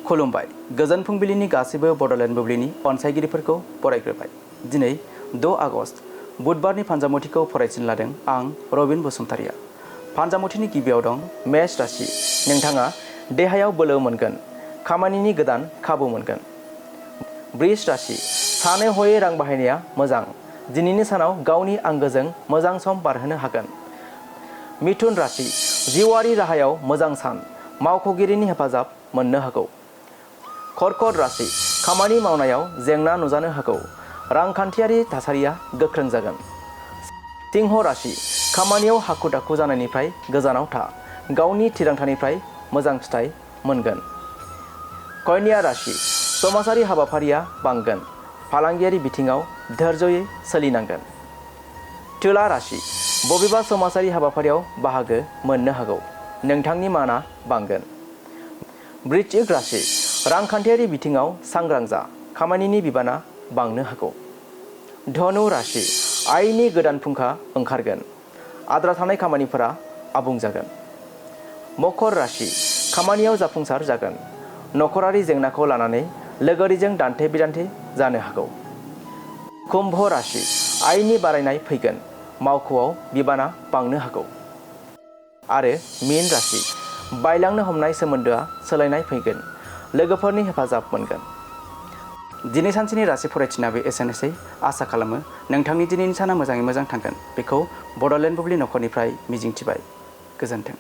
खुलुमबाय गोजोन फुंबिलिनि गासैबो बड'लेण्ड बुब्लिनि अनसायगिरिफोरखौ बरायग्रोबाय। दिनै 6 आगस्ट बुधबारनि फान्जामुथिखौ फरायसिन लादों आं रबिन बसुमतारिया। फान्जामुथिनि गिबियाव दं मेष राशि। नोंथाङा देहायाव बोलो मोनगोन, खामानिनि गोदान खाबु मोनगोन। वृष राशि। सानै हयै रां बाहायनाया मोजां। दिनैनि सानाव गावनि आंगोजों मोजां सम बारहोनो हागोन। मिथुन राशि। जिउआरि राहायाव मोजां सान, मावख'गिरिनि हेफाजाब मोननो हागौ। कर्कट राशि। खामानि मावनायाव जेंना नुजानो हागौ, रांखान्थियारि थासारिया गोख्रों जागोन। सिंह राशि। खामानियाव हाखु दाखु जानायनिफ्राय गोजानाव था, गावनि थिरांथानिफ्राय मोजां फिथाइ मोनगोन। कन्या राशि। समाजारि हाबाफारिया बांगोन, फालांगियारि बिथिङाव धैर्ययै सोलिनांगोन। तुला राशि। बबेबा समाजारि हाबाफारियाव बाहागो मोननो हागौ, नोंथांनि माना बांगोन। वृश्चिक राशि। रांखान्थियारि बिथिङाव सांग्रां जा, खामानिनि बिबाना बांनो हागौ। धनु राशि। आयनि गोदान फुंखा ओंखारगोन, आद्रा थानाय खामानिफोरा आबुं जागोन। मकर राशि। खामानियाव जाफुंसार जागोन, नखरारि जेंनाखौ लानानै लोगोरिजों दान्थे बिदान्थे जानो हागौ। कुम्भ राशि। आयनि बारायनाय फैगोन, मावख'आव बिबाना बांनो हागौ। आरो मीन राशि। बायलांनो हमनाय सोमोन्दोआ सोलायनाय फैगोन, लोगोफोरनि हेफाजाब मोनगोन। दिनै सानसेनि राशि फरायथिनाबो एसेनोसै। आसा खालामो नोंथांनि दिनैनि साना मोजाङै मोजां थांगोन। बेखौ बड'लेण्ड बुब्लि नखरनिफ्राय मिजिंथिबाय। गोजोन्थों।